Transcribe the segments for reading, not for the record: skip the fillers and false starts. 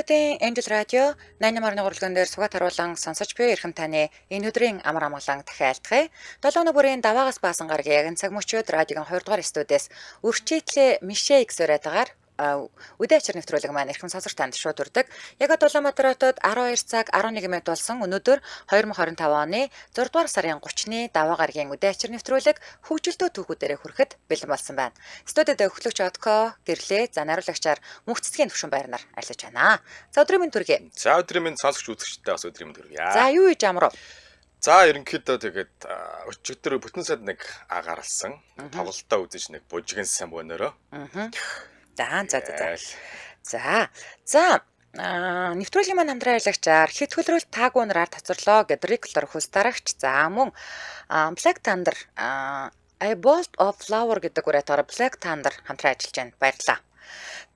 Улаанбаатарын Angel Radio 88.3 урлаган дээр сугаад харуулan сонсож буй эрхэм таны энэ өдрийн амар амгалан дахин айлтгая. 7 өдөр бүрийн даваагаас баасан гарагийн яг цаг мөчид радиогийн 2 дугаар студиэс үрчээтлээ Мишэ X урайдагаар үдэ ачир нэвтрүүлэг маань эрхэм сонсогч танд шууд үрдэг. Яг одоо Улаанбаатар хотод 12 цаг 11 минут болсон. Өнөөдөр 2025 оны 6 дугаар сарын 30-ны даваа гарагийн үдэ ачир нэвтрүүлэг хөгжилтөө түүхүүдээрээ хүрэхэд бэлэн болсон байна. Студид хөтлөгч Одко гэрлээ. За нариулагчаар мөнх цэцгийн төвшин байрнаар ажиллаж байна. За өдрийн мэнд төргий. За өдрийн мэнд сонсогч үзэгчдээ бас өдрийн мэнд төргий. За юу хийж амрав? За ерөнхийдөө тэгээд өчигдөр бүтэн сайд нэг агаарлсан. Тоглолтоо үзэж нэг бужигнсан бөөнөрөө. За за за. За. За нэвтрүүлгийн маань хамтран ажиллагчаар хит хөлрөл таагүй нараар тоцорлоо гэдэг Реклор хөлс дарагч. За мөн Black Thunder A Bolt of Flower гэдэг үрээтээр Black Thunder хамтран ажиллаж байна. Баярлалаа.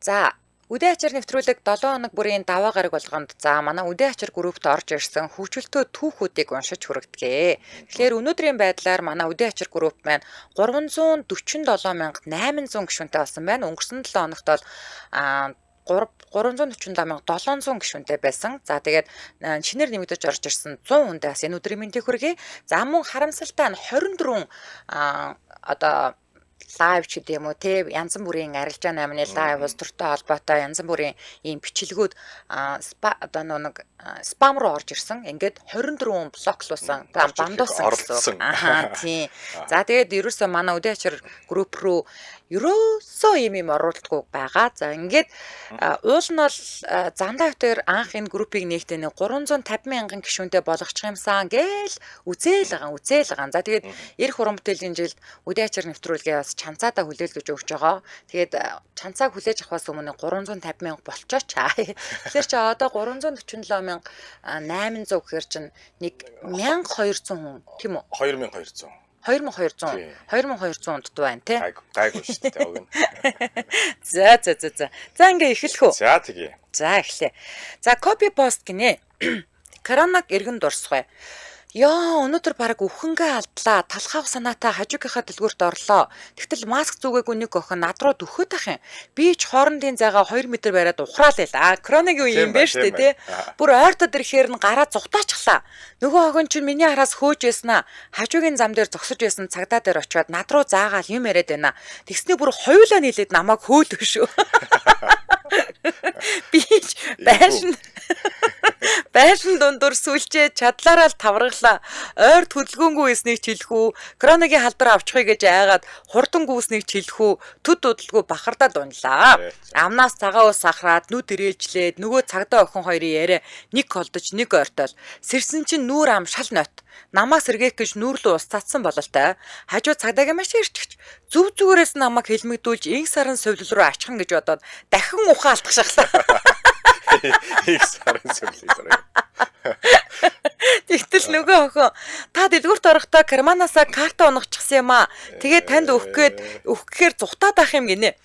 За Үдэ ачир нэвтрүүлэг 7 хоног бүрийн даваа гараг болгонд за манай Үдэ ачир группт орж ирсэн хөгжилтөө түүхүүдийг уншиж хүргэдэг. Тэгэхээр өнөөдрийн байдлаар манай Үдэ ачир групп маань 347,800 гишүүнтэй болсон байна. Өнгөрсөн 7 хоногт бол 347,700 гишүүнтэй байсан. За тэгээд шинээр нэмэгдэж орж ирсэн 100 хүндээ бас энэ өдрийн мэндийг хүргэе. За мөн харамсалтай нь 24 одоо live ч гэдэг юм уу те янз бүрийн арилжаа наймны live улс төртэй холбоотой янз бүрийн ийм бичлэгүүд одоо нэг спам руу орж ирсэн. Ингээд 24 блоклуулсан, бандуулсан гэсэн. Аа тийм. За тэгээд ерөөсөө манай үдэ ачир групп рүү ерөөсөө ийм юм оруулдаггүй байгаа. За ингээд уул нь бол зандаа хөтөр анх энэ группийг нээлттэй 350 мянган гишүүнтэй болгочих юмсан гээл үзээл байгаа, үзээл байгаа. За тэгээд эх уран бүтээлийн жилд үдэ ачир нэвтрүүлгээ бас чанцаадаа хүлээлгэж өгч байгаа. Тэгээд чанцааг хүлээж авахаас өмнө 350 мянга болчооч. Тэгэхээр чи одоо 347,800 гэхээр чинь нэг 1200 хүн тийм үү? 2200. 2200 2200 дутуу байна тий. Гайгүй шүү дээ уг нь. За за за за. За ингээ эхлэх үү? За тэгье. За эхлэе. За copy post гинэ. Коронаг эргэн дурсгая. Ёо, өнөөдөр бараг өвхөнгөө алдлаа. Талхаах санаатай хажуугийнхаа дэлгүүрт орлоо. Тэгтэл маск зүгээгүй нэг охин над руу дөхөөд ах юм. Би ч хоорондын зайгаа 2 м бариад ухраал байл. А, кроногийн үе юм байна шүү дээ, тий. Бүр ойртод ирэхээр нь гараа зугтаачихлаа. Нөгөө охин чинь миний араас хөөж байсан аа. Хажуугийн зам дээр зогсож байсан цагдаа дээр очиод над руу заагаал юм яриад байна. Тэгсний бүр хоёулаа нийлээд намайг хөөлөө шүү. Би ч байшин дундуур сүлжээ чадлаараа л таваргалаа. Ойрт хөдөлгөөнгүй байсныг ч хэлэх үү, кроногийн халдвар авчихъя гэж айгаад хурдан гүйснийг ч хэлэх үү, төд удалгүй бахардаад унлаа. Амнаас цагаан ус сахраад нүд ирээлжлээд нөгөө цагдаа охин хоёрын яриа нэг холдож нэг ойртол. Сэрсэн чинь нүүр ам шал нот. Намаа сэргээх гэж нүүр рүү ус цацсан бололтой. Хажуу цагдаагийн машин ирчихч зүв зүгээрээс намайг хэлмэгдүүлж инх сарын совилол руу ачихan гэж бодоод дахин ухаан алдчихлаа. Инх сарын совилол. Тэгтэл нөгөө охин та дэлгүүрт орохдоо карманаасаа карта унагачихсан юм аа. Тэгээ танд өгөх гээд өгөх гэхээр зугтаад ах юм гинэ.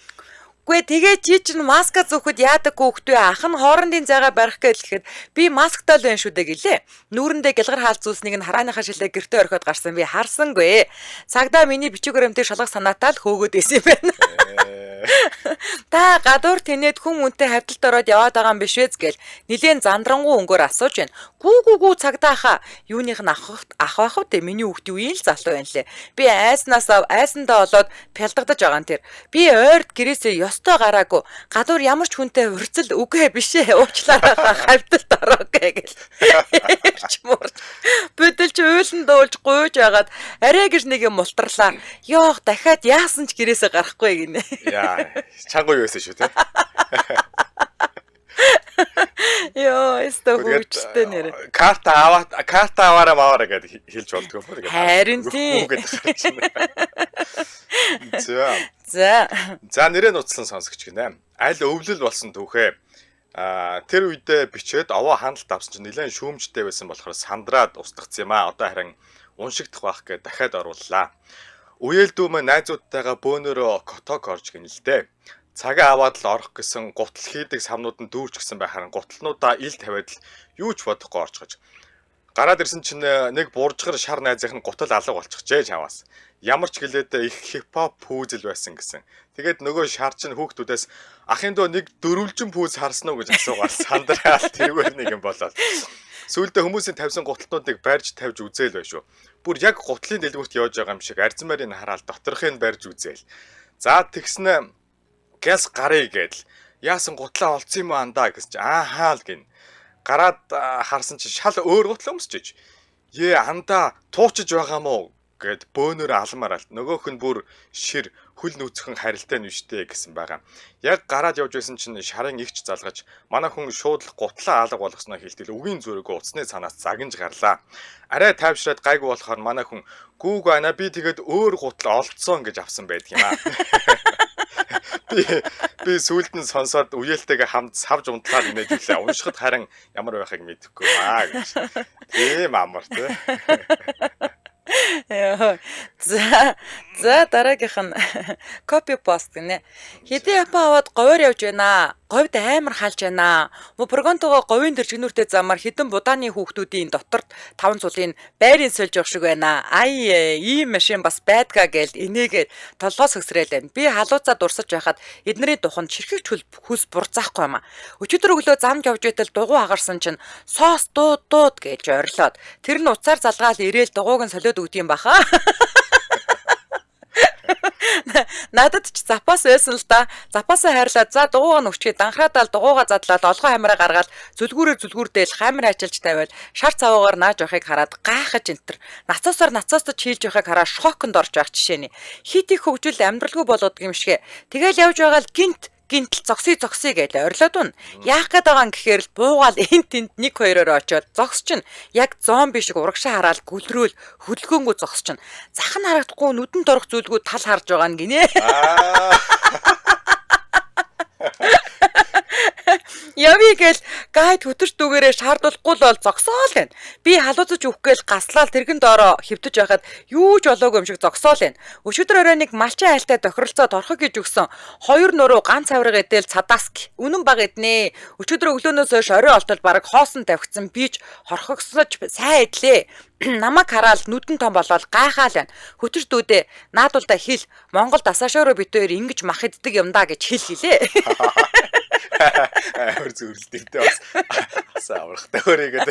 Үгүй тэгээ чи чинь маска зүүхэд яадаггүй хөхтөө ах нь хоорондын зайгаа барих гээл гэхэд би масктай л байна шүү дээ гэлээ. Нүүрэндээ гялгар хаал зүүснийг нь харааныхаа шилээ гэртээ орхиод гарсан би харсангүй. Цагдаа миний бичиг баримтыг шалгах санаатай л хөөгөөд исэн юм байна. Та гадуур тэнээд хүн үнтэй хавдалд ороод яваад байгаа юм биш үү гэл нилээн зандрангуй өнгөөр асууж байна. Гүү гүү гүү цагдаа хаа юуных нь ах ах вэ? Миний хүүхд юу юм л залуу байна лээ. Би айснаас айсандаа болоод пялдагдаж байгаа юм тэр. Би ойрд гэрээсээ ёстой гараагүй. Гадуур ямар ч хүнтэй урьцал үгүй биш ээ. Уучлаарай хавдалд ороогүй гэл. Ирч мурч. Бүдэлж уйлан дуулж гуйж байгаад арай гэж нэг юм мултарлаа. Йоох дахиад яасан ч гэрээсээ гарахгүй гинэ. Яа, чанга юу байсан шүү те. Йоо, өстө хөвчтэй нэр. Карта аваа, карта аваараа маваараа гэд хэлж болдгоо юм. Харин тийм. За. За. За нэрээ нууцлан сонсогч гинэ. Аль өвлөл болсон түүхээ. Тэр үедээ бичээд овоо хандалт авсан чинь нэлээд шүүмжтэй байсан болохоор сандраад устгацсан юм аа. Одоо харин уншигдах байх гэж дахиад орууллаа. Үеэл дүү мань найзуудтайгаа бөөнөрөө коток орж гин л дээ. Цагаа аваад л орох гэсэн гутал хийдэг самнууд нь дүүрч гисэн байхаар гутлнуудаа ил тавиад л юу ч бодохгүй орчихож. Гараад ирсэн чинь нэг буржгар шар найзынх нь гутал алга болчихжээ чаваас. Ямар ч гэлээд их хипхоп пүүзэл байсан гэсэн. Тэгээд нөгөө шар чинь хүүхдүүдээс ахын дөө нэг дөрвөлжин пүүз харсан уу гэж асуугаал сандраал тэргээр нэг юм болоод. Сүүлдээ хүмүүсийн тавьсан гуталтнуудыг барьж тавьж үзээл байх шүү. Бүр яг гутлын дэлгүүрт явж байгаа юм шиг арзмаарыг хараал доторхыг барьж үзээл. За тэгснэ гяс гарыг гэдэл. Яасан гутлаа олцсон юм уу андаа гэсэн чи аахаа л гин. Гараад харсан чи шал өөр гутал өмсчиж. Ее андаа туучж байгаа мó гэд бөөнөр алмаар алт. Нөгөөх нь бүр шир хөл нүүцхэн харилтай нь штэ гэсэн байгаа. Яг гараад явж байсан чинь шарын игч залгаж манай хүн шууд л гутлаа алга болгосноо хэлтэл үгийн зүрэг утасны цаанаас загинж гарлаа. Арай тайвшраад гайгүй болохоор манай хүн гүүг ана би тэгээд өөр гутал олдсон гэж авсан байдаг юм аа. Би сүүлд нь сонсоод үеэлтэйгээ хамт савж унтлаад инээж үлээ. Уншихад харин ямар байхыг мэдэхгүй аа гэж. Тийм амар тий. Йоо. За дараагийнх нь copy post гинэ. Хэдэн Япон аваад говьор явж байна. Говьд амар халж байна. Мө Прогонтогоо говийн дэржигнүүртэй замаар хэдэн будааны хүүхдүүдийн доторт таван цулын байрын сольж явах шиг байна. Ай ийм машин бас байдгаа гээл энийгээ толгоос хөсрээл байна. Би халууцаа дурсаж байхад эднэрийн туханд ширхэгч хөлс бурзаахгүй юм а. Өчигдөр өглөө замд явж байтал дугуй хагарсан чинь соос дууд дууд гэж орилоод тэр нь уцаар залгаал ирээл дугуйг нь солиод өгд юм баха. Надад ч запас байсан л да. Запасаа хайрлаад за дугуйгаа нүчгээд данхрадаал дугуйгаа задлаад олгой хамраа гаргаад зүлгүүрээр зүлгүүрдээл хамар ачилж тавиал шар цавуугаар нааж явахыг хараад гайхаж энтер. Нацаасаар нацаастаж хийлж явахыг хараад шоконд орж байх жишээний. Хит их хөгжил амьдралгүй болоод юм шиг. Тэгэл явж байгаа л гинт гинтл зогсъё зогсъё гэж орилоод унаа. Яах гээд байгаа юм гэхээр л буугаал эн тэнд 1 2-ороо очиод зогс чинь яг зомби шиг урагшаа хараал гүлрөөл хөдөлгөөнгөө зогс чинь. Зах нь харагдахгүй нүдэнд орох зүйлгүй тал харж байгаа нь гинэ. Явъя гээл гайд хөтөрч дүүгээрээ шаардуулахгүй л бол зогсоол байна. Би халууцаж өгөх гээл гаслаал тэрэгэн доороо хөвтөж байхад юу ч болоогүй юм шиг зогсоол байна. Өчигдөр орой нэг малчин айлтай тохиролцоо торхог гэж өгсөн. 2 нуруу ганц авирга эдэл цадаск. Үнэн баг эднэ. Өчигдөр өглөөнөөс хойш орой олтол бараг хоосон тавигдсан. Би ч хорхогсож сайн идлээ. Намайг хараал нүдэн том болоод гайхаал байна. Хөтөрч дүүдээ наадулда хэл Монгол дасаашоороо бит хоёр ингэж мах иддэг юм да гэж хэл хэлээ. Амар зүрлэлттэй бас асаа аврахтай өөрийгөө.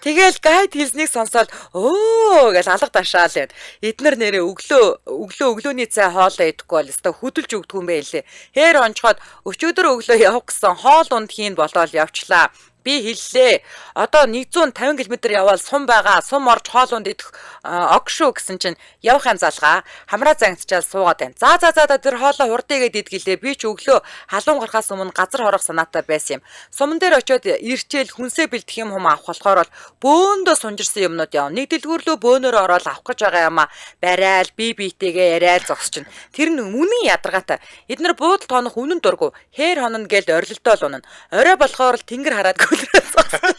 Тэгэл гайд хэлснийг сонсоод өө гэж алга ташаал байна. Эднэр нэрээ өглөө өглөөний цай хоолоо идэхгүй бол өстой хөдөлж өгдөг юм байлээ. Хээр онцгойд өчигдөр өглөө явах гэсэн хоол унд хийн болоод явчлаа. Би хэллээ. Одоо 150 км явбал сум байгаа. Сум орж хоол унд идэх ог шүү гэсэн чинь явах юм залгаа. Хамраа зангичаал суугаад байна. За за за тэр хоолоо хурдыгээд идгэлээ. Би ч өглөө халуун гарахаас өмнө газар хорох санаатай байсан юм. Суман дээр очиод ирчээл хүнсээ бэлдэх юм хүм авах болохоор бол бөөндөө сунжирсан юмнууд яв. Нэг дэлгүүр лөө бөөнөр ороод авах гэж байгаа юм а. Барайл би биетэйгээ яриад зогсож чинь. Тэр нь үнэн ядаргаатай. Эднэр буудал тоонох үнэн дургу. Хээр хонно гэл орилдоо л унана. Орой болохоор л тэнгэр хараад гүлрээ зогсож.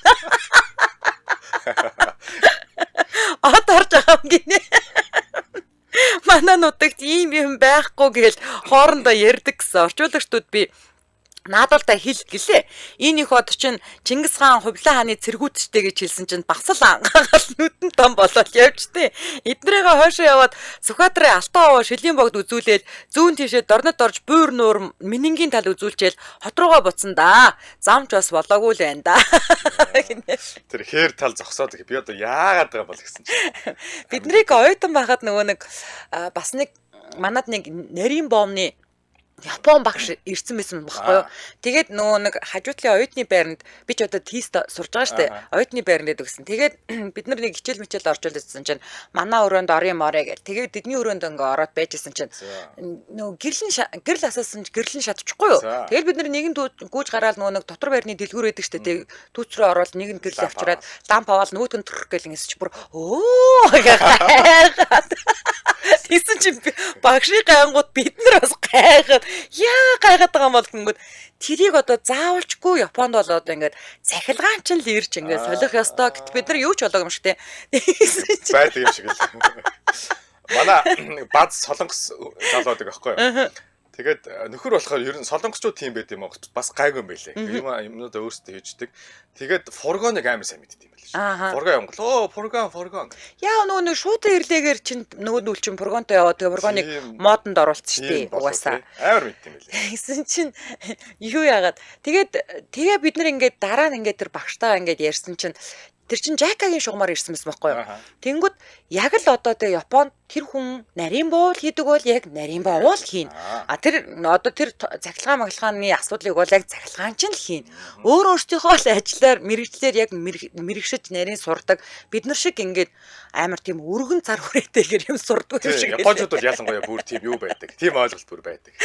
Од орж байгаа юм гинэ. Манай нутагт ийм юм байхгүй гэл хоорондоо ярьдаг гэсэн. Орчуулагчдууд би наадуулдаа хэл гэлээ. Энэ их од чинь Чингис хаан Хувлаа хааны цэргүүдчтэй гэж хэлсэн чинь бас л ангагаал нүдэн том болоод явжтээ. Эднэрийгээ хойшоо яваад Сүхбаатарын Алтан овоо шилийн богд үзүүлээл зүүн тийшээ дорнод орж буур нуур Минингийн тал үзүүлчээл хот руугаа буцсан да. Замч бас болоогүй л байна да. Тэр хээр тал зогсоод би одоо яагаад байгаа бол гэсэн чинь. Бид нарыг оюутан байхад нөгөө нэг бас нэг манад нэг нарийн боомны Япон багш ирсэн байсан байхгүй юу. Тэгээд нөгөө нэг хажуутлын оюутны байранд би ч одоо тест сурж байгаа штэ. Оюутны байранд гэдэг гэсэн. Тэгээд бид нар нэг хичээл мичээл орж ирсэн чинь манай өрөөнд орё морё гэл. Тэгээд тэдний өрөөнд ингээ ороод байжсэн чинь нөгөө гэрэл асаасан чинь гэрлэн шатчихгүй юу. Тэгээд бид нар нэгэн гүйж гараал нөгөө нэг дотор байрны дэлгүүр байдаг штэ. Тэгээд түүц рүү ороод нэг нь гэрэл авчираад ламп аваад нөгөөт нь төрөх гэл ингэс чи бүр өө гайхаад. Тэгсэн чинь багшийн гайнгууд бид нар бас гайхаад яа гайхаад байгаа юм бол гингүүд тэрийг одоо заавалчгүй Японд болоод ингээд цахилгаан ч л ирж ингээд солих ёстой гэт бид нар юу ч болоог юм шиг те. Байдаг юм шиг л. Манай бааз солонгос залуу байдаг аахгүй юу? Тэгээд нөхөр болохоор ер нь солонгосчууд тийм байд юм аа. Бас гайгүй юм байлээ. Юм юмнуудаа өөрсдөө хийждэг. Тэгээд фургоныг амар сайн мэддэг юм байлээ шүү. Фургон юм гол. Оо, фургон, фургон. Яа нөгөө нэг шууд ирлээгээр чинь нөгөө нүүл чинь фургонтой яваад тэгээ фургоныг модонд оруулсан шүү дээ. Угаасаа. Амар мэддэг юм байлээ. Тэгсэн чинь юу яагаад тэгээд тэгээ бид нар ингээд дараа нь ингээд тэр багштайгаа ингээд ярьсан чинь тэр чинь Жакагийн шугамар ирсэн байсан байхгүй юу? Тэнгүүд яг л одоо тэгээ Японд тэр хүн нарийн буул хийдэг бол яг нарийн буул хийн. А тэр одоо тэр цахилгаан маглахааны асуудлыг бол яг цахилгаан чинь л хийн. Өөр өөрсдийнхөө л ажиллаар мэрэгчлэр яг мэрэгшиж нарийн сурдаг. Бид нар шиг ингээд амар тийм өргөн цар хүрээтэйгэр юм сурдаг юм шиг. Япончууд бол ялангуяа бүр тийм юу байдаг. Тийм ойлголт бүр байдаг.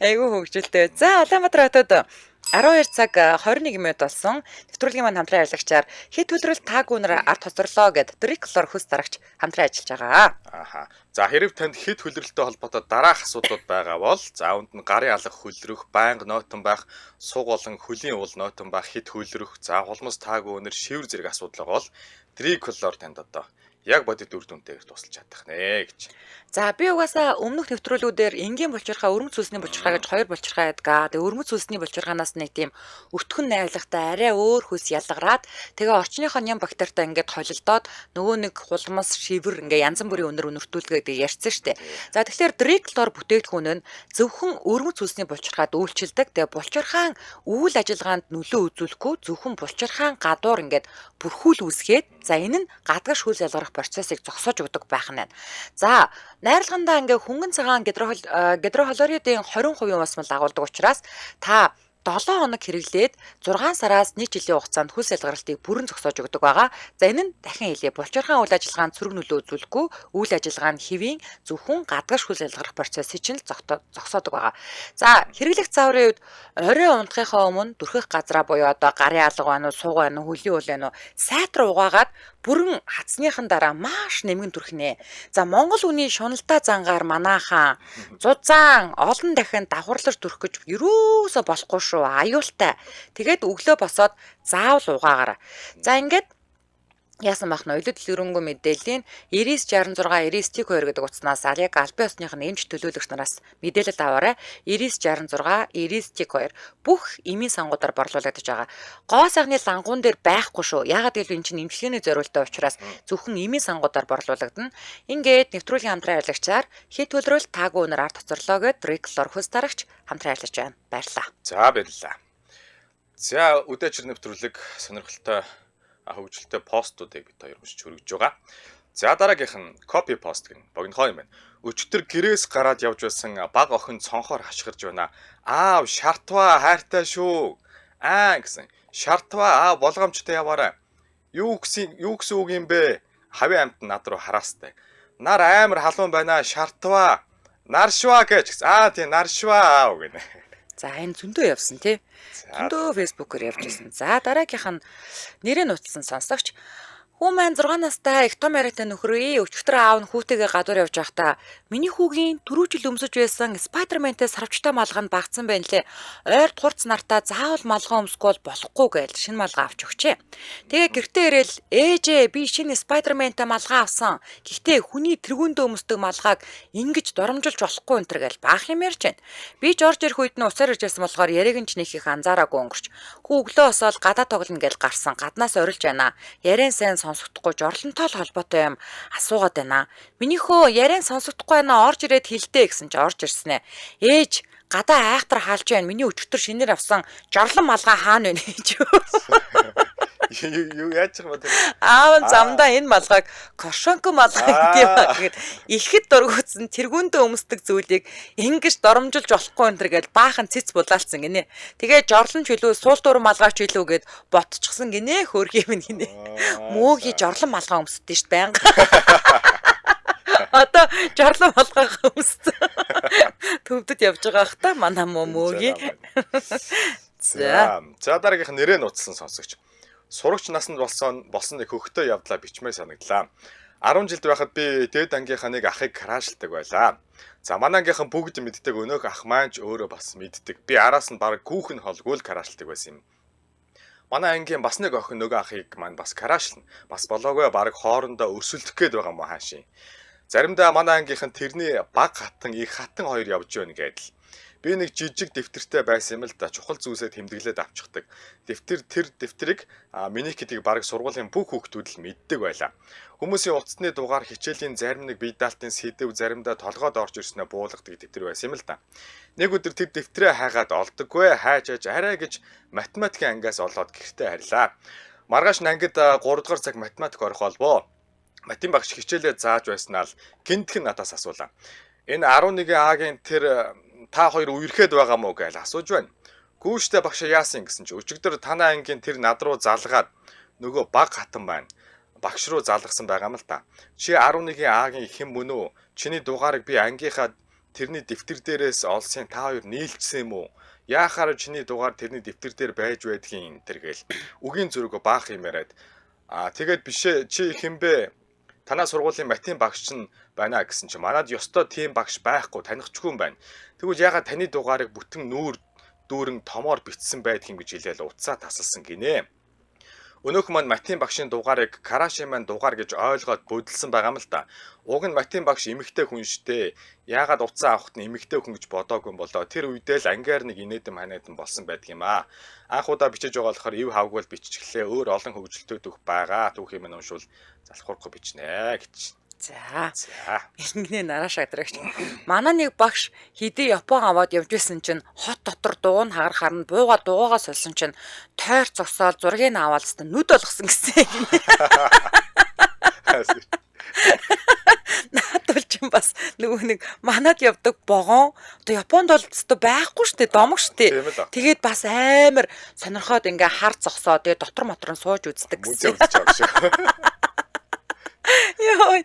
Айгүй хөгжилтэй. За Улаанбаатар хотод 12 цаг 21 минут болсон. Нэвтрүүлгийн маань хамтран ажиллагчаар хэд төлрөл таагүй нар ард хоцорлоо гэд Дриклор хөлс дарагч хамтран ажиллаж байгаа. Аха. За хэрэг танд хэд хөлрөлтөй холбоотой дараах асуудлууд байгаа бол за үүнд нь гарын алга хөлрөх, байнга нойтон байх, суг болон хөлийн уул нойтон байх, хэд хөлрөх, за хулмас таагүй өнөр шивэр зэрэг асуудал байгаа бол Дриклор танд одоо яг бодит үр дүнтэйгээр тусалж чадах нэ гэж. За би угаасаа өмнөх нэвтрүүлгүүдээр энгийн булчирхай, өрмөц сүлсний булчирхай гэж хоёр булчирхай байдаг. Тэгээ өрмөц сүлсний булчирхаанаас нэг тийм өтгөн найрлагатай арай өөр хөлс ялгараад тэгээ орчныхоо ням бактеритай ингээд холилдоод нөгөө нэг хулмас, шивэр ингээ янз бүрийн өнөр өнөртүүлгээ гэдэг ярьсан штэ. За тэгэхээр дриклор бүтээгдэхүүн нь зөвхөн өрмөц сүлсний булчирхайд үйлчилдэг. Тэгээ булчирхаан үйл ажиллагаанд нөлөө үзүүлэхгүй зөвхөн булчирхаан гадуур ингээд бүрхүүл үүсгээд за энэ нь гадагш хөлс ялгарах процессыг зогсоож өгдөг байх нь. За найрлагандаа ингээ хөнгөн цагаан гидрохлоридын 20% усмал агуулдаг учраас та 7 хоног хэрэглээд 6 сараас 1 жилийн хугацаанд хөлс ялгаралтыг бүрэн зогсоож өгдөг байгаа. За энэ нь дахин хэлье. Булчирхаан үйл ажиллагаанд сөрөг нөлөө үзүүлэхгүй, үйл ажиллагаа нь хэвийн зөвхөн гадагш хөлс ялгарах процессыг чинь л зогсоодог байгаа. За хэрэглэх зааврын үед орой унтахынхаа өмнө дүрхэх газраа буюу одоо гарын алга байна уу, сууг байна уу, хөлийн уул байна уу, сайтар угаагаад бүрэн хацсныхан дараа маш нэмгэн түрхнэ. За Монгол хүний шуналтай зангаар манаахан зузаан олон дахин давхарлаж түрх гэж ерөөсө болохгүй шүү. Аюултай. Тэгээд өглөө босоод заавал угаагаарай. За ингээд яасан бах нь ойлод дэлгэрэнгүй мэдээллийн 9966 99 2 гэдэг утаснаас яг албан ёсных нь эмч төлөөлөгч нараас мэдээлэл аваарай. 9966 99 2 бүх эмийн сангуудаар борлуулагдаж байгаа. Гоо сайхны лангуун дээр байхгүй шүү. Яагаад гэвэл энэ чинь эмчилгээний зориултаа учраас зөвхөн эмийн сангуудаар борлуулагдана. Ингээд нэвтрүүлгийн хамтран ажиллагчаар хэд төлрөл таагүй өнөр ард хоцорлоо гэд Дриклор хөлс дарагч хамтран ажиллаж байна. Баярлалаа. За баярлалаа. За үдээчр нэвтрүүлэг сонирхолтой хөгжилтэй постуудыг бид хоёр уншиж хөргөж байгаа. За дараагийнх нь copy post гэн богинохоо юм байна. Өчигдөр гэрээс гараад явж байсан баг охин цонхоор хашгирж байна. Аав шартва хайртай шүү. Аа гэсэн. Шартва аа болгоомжтой яваарай. Юу гэсэн үг юм бэ? Хавийн амт над руу хараастай. Нар амар халуун байна. Шартва. Наршва гэж. Аа тийм наршва аав гэнэ. За энэ зөндөө явсан тий. Зөндөө фэйсбүүкээр явж ирсэн. За дараагийнх нь нэрээ нууцлсан сонсогч. Хүү маань 6 настай их том яриатай нөхөр өчигдөр аав нь хүүтэйгээ гадуур явж байхдаа миний хүүгийн түрүү жил өмсөж байсан Спайдермэнтэй сарвчтай малгай нь багцсан байна лээ. Ойрд хурц нартаа заавал малгай өмсөхгүй бол болохгүй гээл шинэ малгай авч өгчээ. Тэгээ гэртээ ирээл ээжээ би шинэ Спайдермэнтэй малгай авсан. Гэхдээ хүний тэргүүндээ өмсдөг малгайг ингэж доромжилж болохгүй энэ төр гээл баах юм ярьж байна. Би ч орж ирэх үед нь усаар ирж байсан болохоор яриаг нь ч нэг их анзаараагүй өнгөрч. Хүү өглөө босоод гадаа тоглоно гээл гарсан. Гаднаас орилж байна. Яриан сайн сонсогдохгүй жорлонтой л холбоотой юм асуугаад байна. Миний хөө яриан сонсогдохгүй байна орж ирээд хэлдэ гэсэн чи орж ирсэн ээ. Ээж гадаа айхтар хаалж байна. Миний өчигдөр шинээр авсан жорлон малгай хаана вэ гэж. Юу яаж байгаа юм бэ? Аав нь замдаа энэ малгайг Коршонко малгай гэдэг юм аа гэхэд ихэд дургуутсан тэргүүндээ өмсдөг зүйлийг ингэж доромжилж болохгүй энэ төр гэж баахан цэц булаалцсан гинэ. Тэгээ жорлон ч илүү суул дуур малгай ч илүү гэд ботчихсан гинэ хөөрхий юм гинэ. Мөөгийн жорлон малгай өмсдөө шүү дээ байнга. Одоо жорлон малгай өмссөн. Төвдөд явж байгаа х та манай мөөгийн. За дараагийнх нэрээ нууцлсан сонсогч. Сурагч насанд болсон нэг хөхтэй явдлаа бичмээр санагдлаа. 10 жилд байхад би дээд ангийнхаа нэг ахыг крашилдаг байлаа. За манай ангийнхан бүгд мэддэг, өнөөх ах маань ч өөрөө бас мэддэг. Би араас нь баг гүүх нь холгүй л крашилдаг байсан юм. Манай ангийн бас нэг охин нөгөө ахыг маань бас крашлна. Бас болоогүй баг хоорондоо өрсөлдөх гээд байгаа юм хаашийн. Заримдаа манай ангийнхан тэрний баг хатан их хатан хоёр явж байна гэдэл. Би нэг жижиг дэвтэртэй байсан юм л да. Чухал зүйлсээ тэмдэглээд авчихдаг. Дэвтэр тэр дэвтрийг миний гэдгийг бараг сургуулийн бүх хүүхдүүд л мэддэг байлаа. Хүмүүсийн утасны дугаар хичээлийн зарим нэг бие даалтын сэдэв заримдаа толгойд орж ирснээ буулгадаг дэвтэр байсан юм л да. Нэг өдөр тэр дэвтрээ хайгаад олдоггүй хайж хайж арай гэж математикийн ангиас олоод гэртээ харьлаа. Маргааш ангид 3 дугаар цаг математик орох болбоо. Математик багш хичээлээ зааж байснаа л гинтхэн надаас асуулаа. Энэ 11 А-гийн тэр та хоёр үерхэд байгаа мó гэж асууж байна. Гүүштэй багш яасан гэсэн чи өчигдөр танай ангийн тэр над руу залгаад нөгөө баг хатан байна. Багш руу залгасан байгаа юм л та. Чи 11 А-гийн хэн мөн үү? Чиний дугаарыг би ангийнхаа тэрний дэвтэр дээрээс олсон та хоёр нийлжсэн юм уу? Яахаар чиний дугаар тэрний дэвтэр дээр байж байдгийн тэр гээл. Үгийн зүрэг баах юм яриад. Аа тэгээд бишээ чи хэн бэ? Танаа сургуулийн математик багш чинь байна гэсэн чи манад ёстой тийм багш байхгүй танихчгүй юм байна. Тэгвэл ягаад таны дугаарыг бүтэн нүүр дүүрэн томоор бичсэн байдг юм гэж хэлээл утсаа тасалсан гинэ. Өнөөх маань математик багшийн дугаарыг караши маань дугаар гэж ойлгоод бодилсан байгаа юм л да. Уг нь математик багш эмэгтэй хүн штэ. Яагаад утсаа авахт нь эмэгтэй хүн гэж бодоогүй юм болоо. Тэр үедээ л ангиар нэг инээдэм ханиадан болсон байдаг юм аа. Анх удаа бичиж байгаа болохоор ив хавгүй л биччихлээ. Өөр олон хөгжилтүүд өгөх байгаа. Түүхий минь уншвал залхуурахгүй бичнэ гэж. За. Ингэнэ нараа шадрагч. Манай нэг багш хэдий Япон аваад явж исэн чинь хот дотор дуу нь хагарахаар нь бууга дугуугаа сольсон чинь тойр зогсоол зургийг аваад хэвээр нүд болгосон гэсэн. Наад бол чинь бас нөгөө нэг манад явдаг вогон одоо Японд бол өстө байхгүй штэ домог штэ. Тэгээд бас амар сонирхоод ингээ хар зогсоо тэгээд дотор мотор нь сууж үздэг гэсэн. Йой.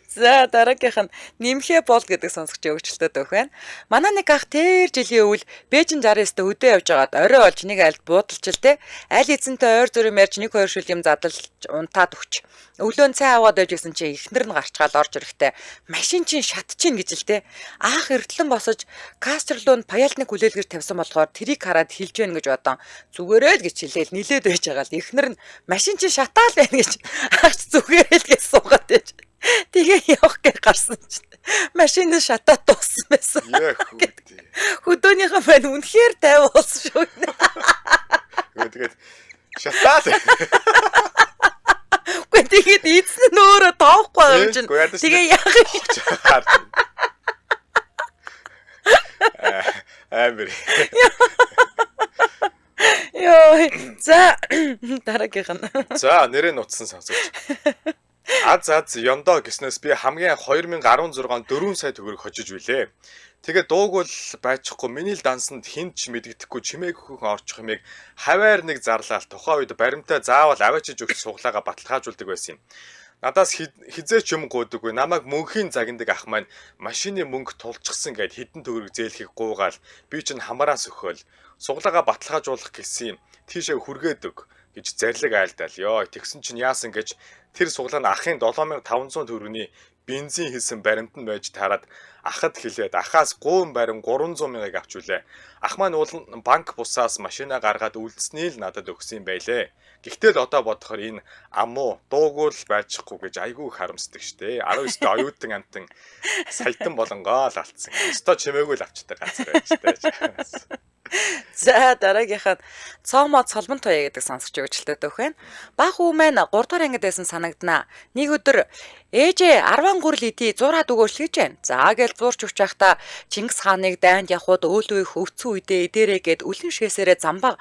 За дараагийнх нь нэмхээ бол гэдэг сонсогч өгчлөлтөд өгөх байна. Манай нэг ах тэр жилийн өвөл Бээжин 69-д өдөө явж байгаад орой олж нэг айлд буудалч л те. Аль эзэнтэй ойр зүрийн ярьж нэг хоёр шил юм задлж унтаад өгч. Өглөө нь цай аваад байж гисэн чи эхнэр нь гарчгаал орж ирэхтэй машин чинь шатчихин гэж л те. Анх эртлэн босож кастерлуу нь паяльник хүлээлгэж тавьсан болохоор тэрийг хараад хилж гэн гэж бодон зүгээрээ л гэж хэлээл нилээд байж байгаа л эхнэр нь машин чинь шатаал байна гэж аач зүгээрээ л гэж суугаад байж. Тэгээ явах гэж гарсан чинь машин нь шатаад дууссан байсан. Хөдөөнийхөө маань үнэхээр тайван болсон шүү. Тэгээд шатаал. Үгүй тэгээд эзэн нь өөрөө тоохгүй байгаа юм чинь. Тэгээ яах юм? Амар. Йой. За дараагийнх нь. За нэрээ нутсан сонсогч. Аз аз ёндоо гэснээс би хамгийн 2016 4 сая төгрөг хожиж билээ. Тэгээ дууг бол байчихгүй миний л дансанд хинт ч мэдэгдэхгүй чимээг хөхөн орчих юмыг хаваар нэг зарлаал тухайн үед баримтаа заавал аваачиж өгч суглаага баталгаажуулдаг байсан юм. Надаас хизээч юм гуйдаггүй намайг мөнхийн загнадаг ах маань машины мөнгө тулчихсан гэд хідэн төгрөг зээлхийг гуугаал би чинь хамаараас өхөөл суглаага баталгаажуулах гэсэн юм тийшээ хүргээд өг гэж зарлиг айлдаал. Йоо тэгсэн чинь яасан гэж тэр суглаа нь ахын 7500 төгрөгийн бензин хийсэн баримт нь байж таарад ахад хэлээд ахаас гуйн барим 300 мянгаыг авч үлээ. Ах маань уул банк бусаас машина гаргаад үлдсэнийг л надад өгсөн юм байлээ. Гэхдээ л одоо бодохоор энэ амуу дуугүй л байчихгүй гэж айгүй харамсдаг штэ. 19 дэх оюутан амтан саятан болонгоо л алдсан. Өстой чимээгүй л авчдаг газар байж тээ. За дараагийнх нь Цомо Цолмон туяа гэдэг сонсогч өгчлөлтөд өгөх байна. Баг хүү маань 3 дугаар ангид байсан санагдана. Нэг өдөр ээжээ 10 гурил идий зураад өгөөч гэж байна. За гэж зурч өгч байхдаа Чингис хааныг дайнд явхууд өөл үеих өвцөн үедээ идэрэ гэд үлэн шээсээрээ замбаа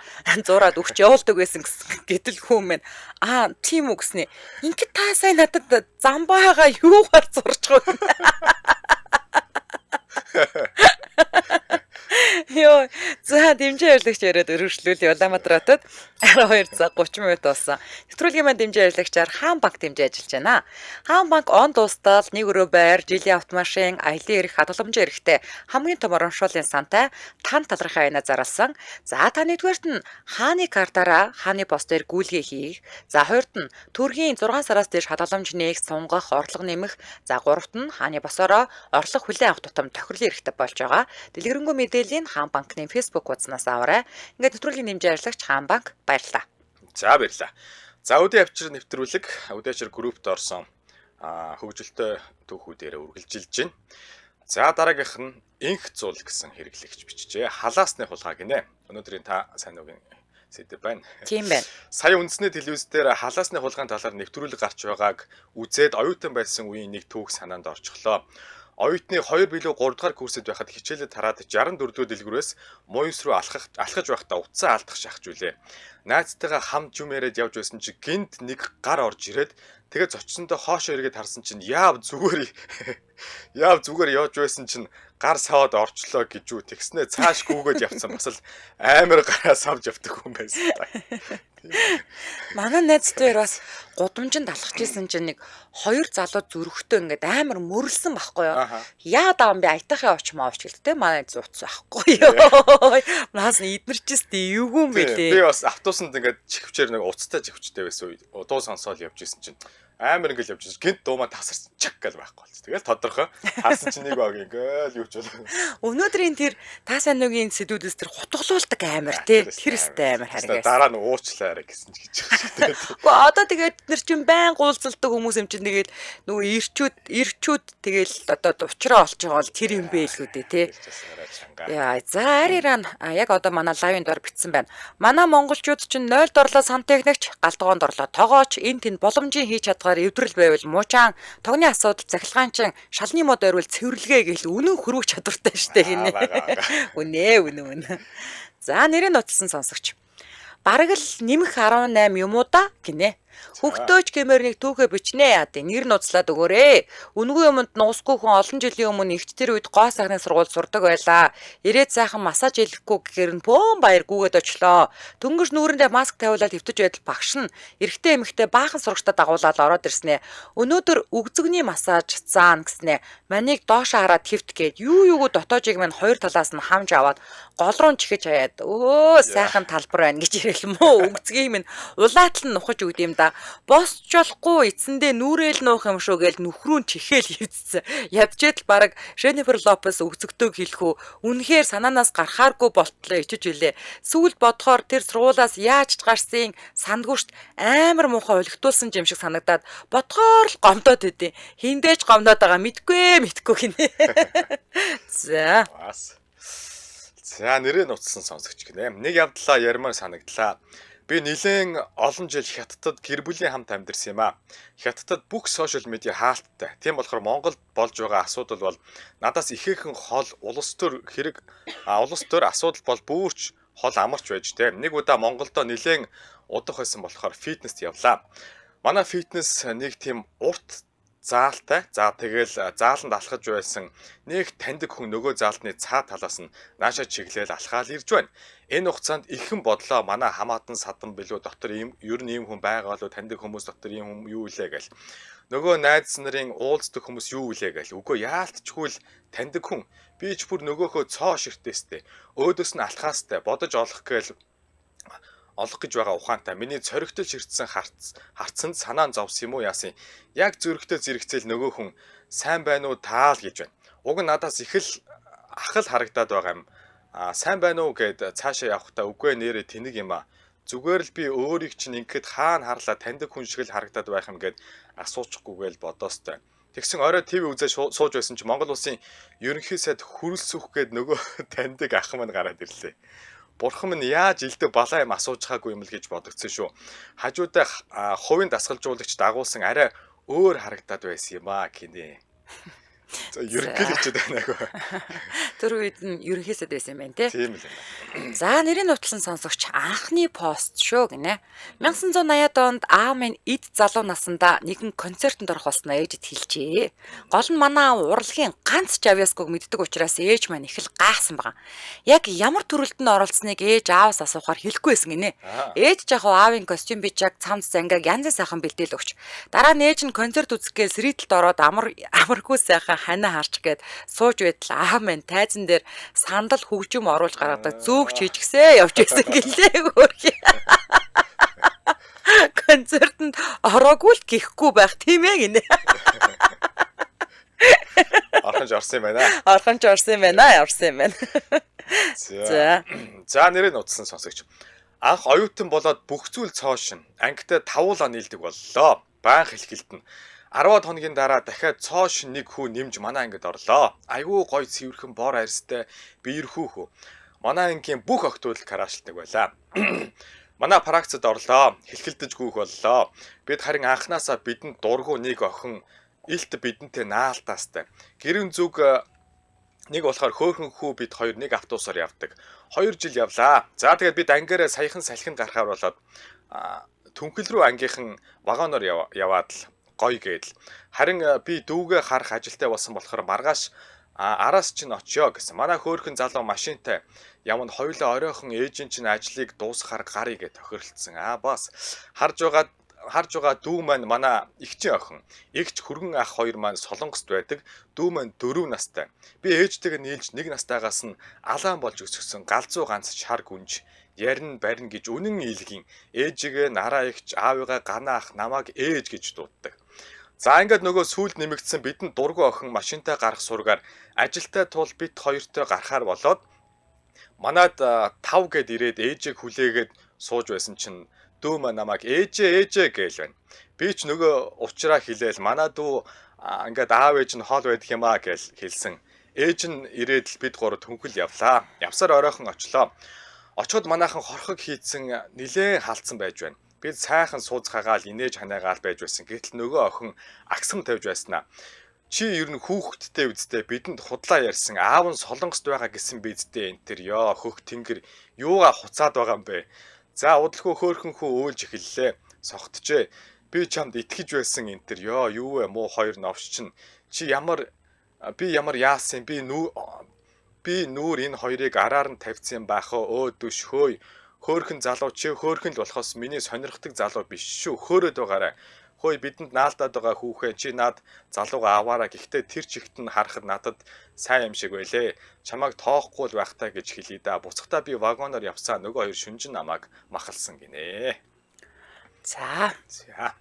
зураад өгч явуулдаг байсан гэсэн гэтэл хүү маань аа тийм үү гэсний. Ингээд та сайн надад замбаагаа юугаар зурж байгаа юм. Йоо, за дэмжин ажиллагч яриад өргөжлүүлье. Улаанбаатар хотод 12 цаг 30 минут болсон. Нэвтрүүлгийн маань дэмжин ажиллагчаар Хаан банк дэмжин ажиллаж байна. Хаан банк он дуустал нэг өрөө байр, жилийн автомашин, аялын эрх, хадгаламжийн эрхтэй хамгийн том урамшууллын сантай тан талархын аяна зарласан. За та нэгдүгээрт нь хааны картаараа хааны пост дээр гүйлгээ хийх. За хоёрт нь төргийн 6 сараас дээш хадгаламж нээх, сунгах, орлого нэмэх. За гуравт нь хааны босоороо орлого хүлээн авах тутам тохирлын эрхтэй болж байгаа. Дэлгэрэнгүй мэдээллийг Хаан банкны Facebook хуудаснаас аваарай. Ингээд нэвтрүүлгийн дэмжин ажиллагч Хаан банк баярлалаа. За баярлалаа. За өдөө авчир нэвтрүүлэг өдөө авчир группт орсон Хөгжилтэй түүхүүдээрээ үргэлжилж байна. За дараагийнх нь инх зул гэсэн хэрэглэгч бичжээ. Халаасны хулгай гинэ. Өнөөдрийн та сайн уугийн сэдэв байна. Тийм байна. Сая үндэсний телевиз дээр халаасны хулгайн талаар нэвтрүүлэг гарч байгааг үзээд оюутан байсан үеийн нэг түүх санаанд орчихлоо. Оюутны 2 билүү 3 дугаар курсэд байхад хичээлээ тараад 64 дугаар дэлгүүрээс муйс руу алхаж байхдаа утсаа алдах шахаж үлээ. Найзтайгаа хамт юм яриад явж байсан чи гинт нэг гар орж ирээд тэгээ зочсондоо хоошоо эргээд харсан чинь яав зүгээр явж байсан чинь гар саваад орчлоо гэж үү. Тэгснээ цааш гүгээд явцсан бас л амар гараа савж явдаг хүн байсан та. Манай найзтай бас гудамжинд алхаж исэн чинь нэг хоёр залуу зүрхтэй ингээд амар мөрлсөн байхгүй юу. Яа даа би аятайхаа явчих маа авч гэлтэй манай найз утас байхгүй юу. Наас нь идмэрчээс эвгүй юм бэлээ. Би бас автобусанд ингээд чихвчээр нэг уцтай чихвчтэй байсан үе дуу сонсоол явж исэн чинь амар ингээл явж байсан. Гинт дуу маань тасарсан чак гэл байхгүй болсон. Тэгэл тодорхой харсан чинь нэг баг ингээл юу ч бол. Өнөөдрийн тэр та сайн нүгийн сэдвүүдээс тэр хутгалуулдаг амар тий. Тэр өстэй амар харгаас. Дараа нь уучлаарай гэсэн ч гэж байгаа шүү дээ. Гэхдээ одоо тэгээд нар чинь байн гуулзалдаг хүмүүс юм чинь тэгээд нөгөө ирчүүд тэгэл одоо учраа олж байгаа бол тэр юм бэлгүү дээ тий. Яа за Ариран яг одоо манай лайвын дор битсэн байна. Манай монголчууд чинь 0 дорлоо сантехникч, галдгоонд орлоо тогооч, энэ тэнд боломжийн хийж чадгаар эвдрэл байвал муучаан, тогны асуудал цахилгаанчин, шалны мод ойрвол цэвэрлэгээ гэл үнэн хөрвөх чадвартай штэ гинэ. Үнэ үнэ үнэ. За нэрийг нотолсон сонсогч. Бараг л нэмэх 18 юм уу да гинэ. Хөгтөөч гэмээр нэг түүхэ бичнэ яа дий. Нэр нууцлаад өгөөрэй. Үнгүй юмд нуусгүй хүн олон жилийн өмнө ихч тэр үед гоо сайхны сургууль сурдаг байлаа. Ирээд сайхан массаж хийлгэхгүй гэхээр нь бөөн баяр гүгээд очлоо. Дөнгөж нүүрэндээ маск тавиулаад хэвтэж байдал багш нь эрэгтэй эмэгтэй баахан сурагчдад дагуулаад ороод ирснэ. Өнөөдөр өгзөгний массаж заана гэснэ. Манийг доошоо хараад хэвт гээд юу юугүй дотоожийг минь хоёр талаас нь хамж аваад гол руу чихэж хаяад өө сайхан талбар байна гэж ирэл мөө өгзгийг минь улаатал нь нухаж өгд юм да. Босч болохгүй эцэндээ нүрэл нуух юм шүү гээл нүхрүүн чихээл хөвцсөн. Ядчээд л бараг Женнифер Лопес өгзөгтөөг хэлэх үү. Үнэхээр санаанаас гарахааргүй болтлоо ичиж үлээ. Сүүлд бодохоор тэр сургуулаас яаж ч гарсан сандгүйшт амар муухай улигтуулсан юм шиг санагдаад бодгоор л гомдоод өгдөө. Хиндэж гомдоод байгаа мэдгүй гинэ. За. Бас. За нэрээ нутсан сонсогч гинэ. Нэг явдлаа ярмаар санагдлаа. Би нэлээд олон жил Хятадд гэр бүлийн хамт амьдарсан юм аа. Хятадд бүх сошиал медиа хаалттай. Тийм болохоор Монголд болж байгаа асуудал бол надаас ихээхэн хол улс төр хэрэг улс төр асуудал бол бүрч хол амарч байж тэ. Нэг удаа Монголдо нэлээд удах байсан болохоор фитнест явлаа. Манай фитнес нэг тийм урт заалтай. За тэгэл зааланд алхаж байсан нэг таньдаг хүн нөгөө заалтны цаа талаас нь наашаа чиглээл алхаал ирж байна. Энэ хугацаанд ихэн бодлоо манай хамаатан садан билүү дотор ийм ер нь ийм хүн байгаа болов таньдаг хүмүүс дотор ийм хүн юу илээ гэл. Нөгөө найз нарын уулздаг хүмүүс юу илээ гэл. Үгүй яалтчгүй л таньдаг хүн. Би ч бүр нөгөөхөө цоо ширтээстэй. Өөдөөс нь алхаастай бодож олох гээл олох гэж байгаа ухаантай. Миний цоригтол ширтсэн харцанд санаа зовсон юм уу яасан. Яг зөрөгтэй зэрэгцээл нөгөө хүн сайн байна уу таал гэж байна. Уг нь надаас их л ахал харагдаад байгаа юм. А сайн байна уу гэд цаашаа явахдаа үгүй нэрээ тэнэг юм а. Зүгээр л би өөрийг чинь ингэхэд хаана харлаа таньдаг хүн шиг л харагдаад байх юм гэд асуучихгүйгээл бодоостой. Тэгсэн орой ТV үзээ сууж байсан чи Монгол улсын ерөнхий сайд хөрөлсөх гээд нөгөө таньдаг ах маань гараад ирлээ. Бурхан минь яаж илдэг балаа юм асуужхаагүй юм л гэж бодогдсон шүү. Хажуудаа хувийн дасгалжуулагч дагуулсан арай өөр харагдаад байсан юм аа гинэ. За ерөнхийлөгчд байна гүй. Тэр үед нь ерөнхий сайд байсан юм байна те. Тийм л юм. За нэрийн нууцлан сонсогч анхны пост шүү гинэ. 1980-ад онд аав минь эд залуу насандаа нэгэн концертод орох болсноо ээжэд хэлжээ. Гол нь манай аав урлагийн ганц ч авьяасгүйг мэддэг учраас ээж маань их л гайхсан байгаа. Яг ямар төрөлд нь оролцсныг ээж ааваас асуухаар хэлэхгүй байсан гинэ. Ээж жахав аавын костюм бичаг цамц зангааг янзын сайхан бэлдээл өгч. Дараа нь ээж нь концерт үзэх гээл сэрийдэлд ороод амаргүй сайхан ханаа харч гээд сууж байтал аав минь тайзан дээр сандал хөгжим оруулж гаргадаг зөөгч хийжгсээ явж байсан гэлээ хөөрхий. Концертод ороогүй л гэхгүй байх тийм ээ гинэ. Орхонж орсон юм байна. Орхонж орсон юм байна. Орсон юм байна. За. За нэрээ нутсан сонсогч. Анх оюутан болоод бүх зүйл цоошин. Ангитай тавуулаа нийлдэг боллоо. Байн хэлхэлтэн. 10-аад хоногийн дараа дахиад цоош нэг хүү нэмж манай ангид орлоо. Айгүй гой цэвэрхэн бор арьстай биерхүү хүү. Манай ангийн бүх охтууд crush лдаг байлаа. Манай пракцад орлоо. Хэлхэлдэж гүйх боллоо. Бид харин анханасаа бидэнд дургүй нэг охин илт бидэнтэй наалтаастай. Гэрэн зүг нэг болохоор хөөхөн хүү бид хоёр нэг автобусаар явдаг. 2 жил явлаа. За тэгээд бид ангиараа саяхан салхинд гарахаар болоод түнхэл рүү ангийнхан вагоноор яваад л гоё гээдэл. Харин би дүүгээ харах ажилтай болсон болохоор маргааш араас чинь очиё гэсэн. Манай хөөхөн залуу машинтай явна хоёулаа оройхон ээжийн чинь ажлыг дуусгахаар гарыг гэж тохиролцсон. Аа бас харж байгаа дүү маань манай эгчийн охин. Эгч хөргөн ах хоёр маань Солонгост байдаг. Дүү маань 4 настай. Би ээжтэйгээ нийлж 1 настайгаас нь алаан болж өсгсөн галзуу ганц шар гүнж ярин барин гэж үнэн ийлгийн ээжигээ нараа эгч аавыгаа ганаа ах намайг ээж гэж дууддаг. За ингээд нөгөө сүүлд нэмэгдсэн бидэнд дургүй охин машинтай гарах сургаар ажилтай тул бит хоёртой гарахаар болоод манад 5 гэд ирээд ээжийг хүлээгээд сууж байсан чинь дүү маа намайг ээжээ ээжээ гээл байна. Би ч нөгөө уучраа хилээл манай дүү ингээд аав ээж нь хоол байдаг юм аа гээл хэлсэн. Ээж нь ирээд л бид гурав түнхэл явлаа. Явсаар оройхон очлоо. Очиход манайхан хорхог хийцэн нилээн халдсан байж байна. Бид сайхан сууцхаагаал инээж ханаагаал байж байсан. Гэтэл нөгөө охин агсам тавьж байснаа. Чи ер нь хүүхэдтэй үсттэй бидэнд худлаа ярьсан. Аав нь Солонгост байгаа гэсэн бидтэй энэ төр ёо хөх тэнгэр юугаа хуцаад байгаа юм бэ? За удалгүй хөөхөн хүү өөлж эхэллээ. Согтжээ. Би чамд итгэж байсан энэ төр ёо юу вэ муу хоёр новш чинь. Чи ямар би ямар яасан би нүүр энэ хоёрыг араар нь тавьсан байх өө өөдөш хөөй. Хөөхөн залуу чи хөөхөн л болохоос миний сонирхдаг залуу биш шүү. Хөөрөөд байгаарай. Хөөе бидэнд наалдаад байгаа хүүхээ чи над залууга аваараа гэхдээ тэр чигт нь харахад надад сайн юм шиг байлээ. Чамайг тоохгүй л байх таа гэж хэлье да. Буцахтаа би вагоноор явсаа нөгөө хоёр шүнжин намайг махалсан гинэ. За. За.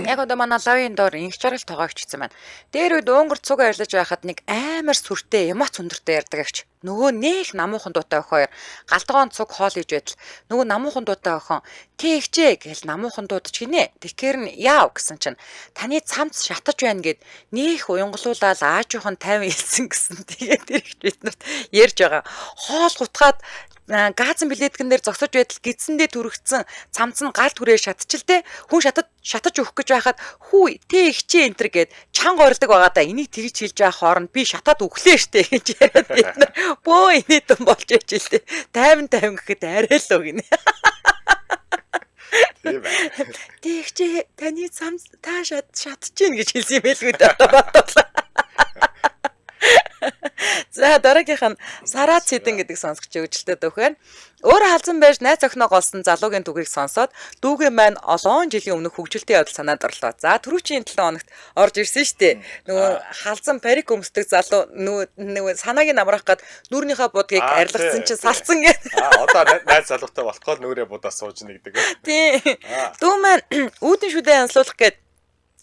Яг одоо манай лавын доор инх жаргал тоогоогч гэсэн байна. Дээр үед уунгар цуг арилж байхад нэг амар сүртэй эмоц өндөртэй ярьдаг агч. Нөгөө нэх намуухан дуутай охин хоёр галдгоон цуг хоол хийж байтал нөгөө намуухан дуутай охин тэгчээ гэл намуухан дуудаж гинэ. Тэгэхээр нь яав гэсэн чинь таны цамц шатаж байна гэд нэх уянгалуулаад аажуухан 50 илсэн гэсэн. Тэгээд тэр их биднэрт ярьж байгаа. Хоол гутгаад газан билетгэн дээр зогсож байтал гидсэндээ түрэгдсэн цамц нь гал түрээ шатчихл те хүн шатаж өгөх гэж байхад хүү тэ ихчээ энтер гэд чанга орилдог байгаа да энийг тэгж хэлж байгаа хооронд би шатаад өглөө штэ гэж яриад бид нар бөө инээдэн болж яж л те 50 50 гэхэд арай л гинэ. Тийм ээ. Тэ ихчээ таны цамц та шатчихээн гэж хэлсэн юм байлгүй дээ одоо бодлоо. За дараагийнх нь Сараа Цэдэн гэдэг сонсогч өгөлтэй дөх байна. Өөр халзан байж найз охиноо голсон залуугийн түүхийг сонсоод дүүгээ маань олон жилийн өмнөх хөгжилтэй явдал санаад орлоо. За түрүүчийн 7 хоногт орж ирсэн шүү дээ. Нөгөө халзан парик өмсдөг залуу нөгөө санааг нь амраах гад нүүрнийхээ будгийг арилгасан чинь салцсан гэх. Аа одоо найз залуутай болохгүй нүүрээ будаа сууж нэгдэг. Тийм. Дүү маань үүдэн шүдэ янзлуулах гээд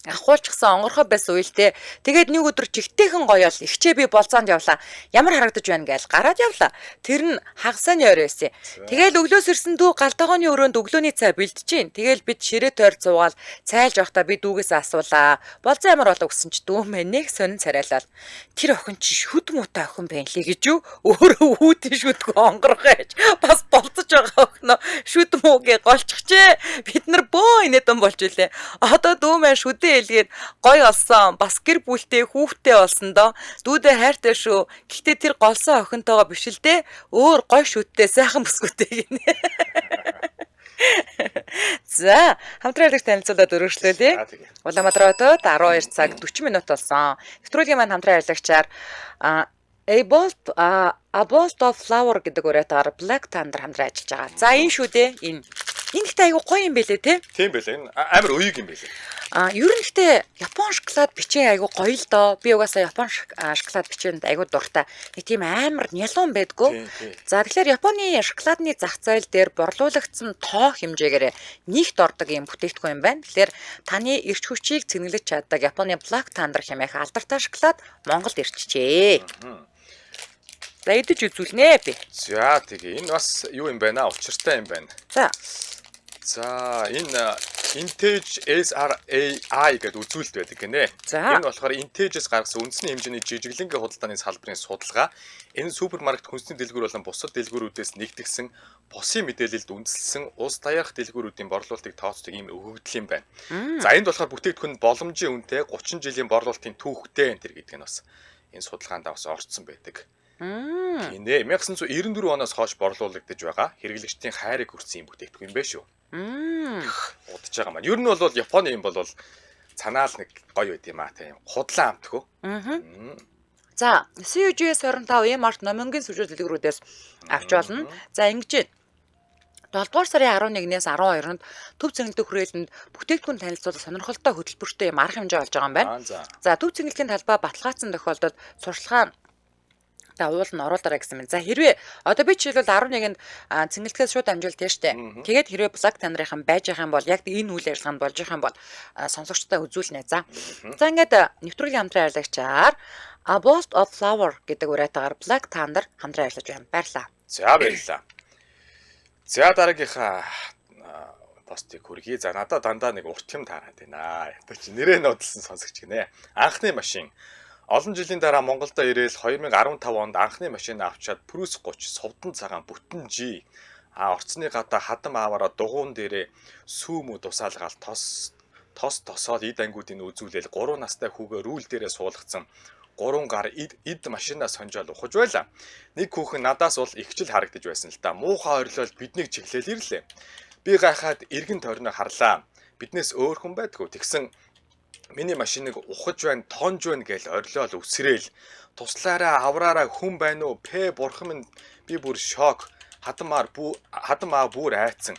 ахуулчихсан онгорхой байсан үелтэй. Тэгээд нэг өдөр чигтэйхэн гоёол ихчээ би болзоонд явлаа. Ямар харагдаж байна гээл гараад явлаа. Тэр нь хагасны орой байсан. Тэгэл өглөөс ирсэн дүү галтаагооны өрөөнд өглөөний цай бэлдэж гин. Тэгэл бид ширээ тойр зуугаал цайлж явахдаа би дүүгээс асуулаа. Болзоо ямар болов гэсэн чи дүү мэн нэг сонин царайлал. Тэр охин чи шүд муутай охин байна лээ гэж юу? Өөрөө үүдэн шүдгөө онгорхой гэж бас болцож байгаа охиноо шүд муугээ голчихжээ. Бид нар бөө инээдэн болж илээ. Одоо дүү мэн шүдээ хэлгээд гой олсон бас гэр бүлтэй хүүхдтэй болсон доо дүүдээ хайртай шүү. Гэхдээ тэр голсон охинтойгоо биш л дээ. Өөр гой шүттэй сайхан бүсгүйтэй гинэ. За хамтран ажиллагч танилцуулаад өргөжлүүлье. Улаанбаатар хотод 12 цаг 40 минут болсон. Нэвтрүүлгийн маань хамтран ажиллагчаар A Bolt of Flower гэдэг уриатаар Black Thunder хамтран ажиллаж байгаа. За энэ шүү дээ. Энэ гэхдээ айгу гоё юм бэлээ те. Тийм бэлээ. Энэ амар уйг юм бэлээ. А ер нь гэхдээ Япон шоколад бичээ айгу гоё л доо. Би угаасаа Япон шоколад бичээнд айгу дуртай. Нэг тийм амар нялуун байдгүй. За тэгэхээр Японы шоколадны зах зээл дээр борлуулагдсан тоо хэмжээгээр нэгт ордог юм бүтээгдэхүүн юм байна. Тэгэхээр таны эрч хүчийг цэнэглэж чаддаг Японы Black Thunder хэмээх алдартай шоколад Монголд ирчихжээ. За идэж үзүүлнэ би. За тэгээ энэ бас юу юм байна? Учиртай юм байна. За. За энэ Intage SRAI гэдэг үзүүлэлт байдаг гинэ. За. Энэ болохоор Intage-с гаргасан үндэсний хэмжээний жижиглэнгийн худалдааны салбарын судалгаа. Энэ супермаркет хүнсний дэлгүүр болон бусад дэлгүүрүүдээс нэгтгсэн босын мэдээлэлд үндэслэсэн улс даяарх дэлгүүрүүдийн борлуулалтыг тооцдог ийм өгөгдөл юм байна. За энд болохоор бүтээгдэхүүн боломжийн үнэтэй 30 жилийн борлуулалтын түүхтэй энэ төр гэдэг нь бас энэ судалгаанд бас орцсон байдаг. Гинэ 1994 оноос хойш борлуулагдаж байгаа хэрэглэгчдийн хайрыг хүртсэн юм бүтээгдэхүүн юм байна шүү. Удаж байгаа маань. Ер нь бол Японы юм бол цанаал нэг гоё байд юм аа тийм. Худлаа амтгүй. За, CUGS 25 E-Mart Номингийн сүжил дэлгүүрүүдээс авч болно. За, ингэж 7 дугаар сарын 11-ээс 12-нд төв цэнгэлдэх хүрээлэнд бүтээгдэхүүн танилцуулах сонирхолтой хөтөлбөртэй юм арга хэмжээ болж байгаа юм байна. За, төв цэнгэлдгийн талбай баталгаажсан тохиолдолд сурчлагаа уул нь оруулаарай гэсэн юм. За хэрвээ одоо би жишээлбэл 11-нд цэнгэлдгээс шууд амжилт тийм штэ. Тэгээд хэрвээ Black Thunder-ийнхан байж байгаа юм бол яг энэ үйл ажиллагаанд болж байгаа юм бол сонсогчдод үзүүлнэ. За. За ингээд нэвтрүүлгийн хамтран ажиллагчаар A Bolt of Flower гэдэг уриатаагаар Black Thunder хамтран ажиллаж байна. Баярлалаа. За баярлалаа. За дараагийнхаа постыг хүргэе. За надад дандаа нэг урт юм таарад байна. Одоо чи нэрээ нуудлсан сонсогч гинэ. Анхны машин. Олон жилийн дараа Монголдо ирээл 2015 онд анхны машин авчаад Prius 30 сувдан цагаан бүтэн G. А орцны гадаа хадам ааваараа дугуун дээрээ сүүмүү тусаалгаал тос тос тосоод эд ангиудыг үзүүлээл 3 настай хүүгээ рүүл дээрээ суулгацсан 3 гар эд машинаа сонжоол ухаж байла. Нэг хүүхэн надаас бол ихчил харагдаж байсан л та. Муухай орилол биднийг чиглээл ирлээ. Би гайхаад эргэн тойрноо харлаа. Биднээс өөр хүн байдгүй. Тэгсэн миний машиныг ухаж байна, тонж байна гэж орилол үсрээл. Туслаараа авраараа хүн байна уу? Пэ бурхан минь би бүр шок. Хадам аа бүр айцсан.